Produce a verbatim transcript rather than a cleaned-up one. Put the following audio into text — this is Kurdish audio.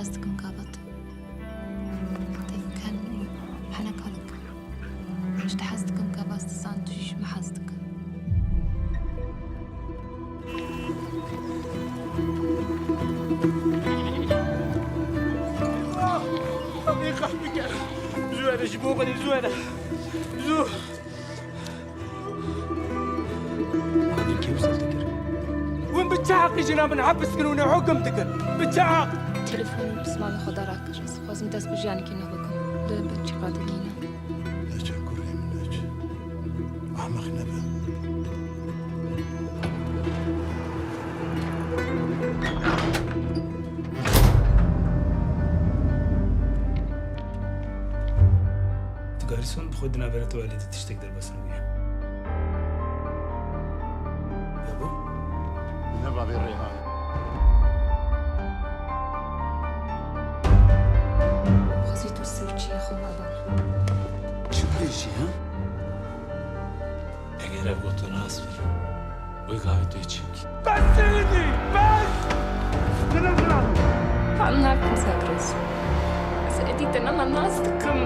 Hez dikim gava tu tevken û heneka dikim. Ji te hez dikim gava ez dizan tu jî ji min hez dikim. Em ê qehpî ker. Zû here, ji bo Xwedê zû here. Zû. Hûn bi çi heqî jina min hepis kirin û hukm dikin? Bi çi heq? Telefonê pismamê xwe darakir. Ez dixwazim dest bi jiyanekî nû bikim. Li bin çiqa dinîne. Neçe kurê min, neçe. Ahmeq nebe. Tu karî son bi xwe di navbera te û Elî de tiştek derbas nebûye. Yabo? Neva vê rêhan. Xwezî tu ser çiyê xwe mebe. Çi bêjî, ha? Eger ev gotin rast be, wê gavê tu yê çi bikî? Bes êdî! Bes! Em nakin Sebroz. Ez êdî te nema nas dikim.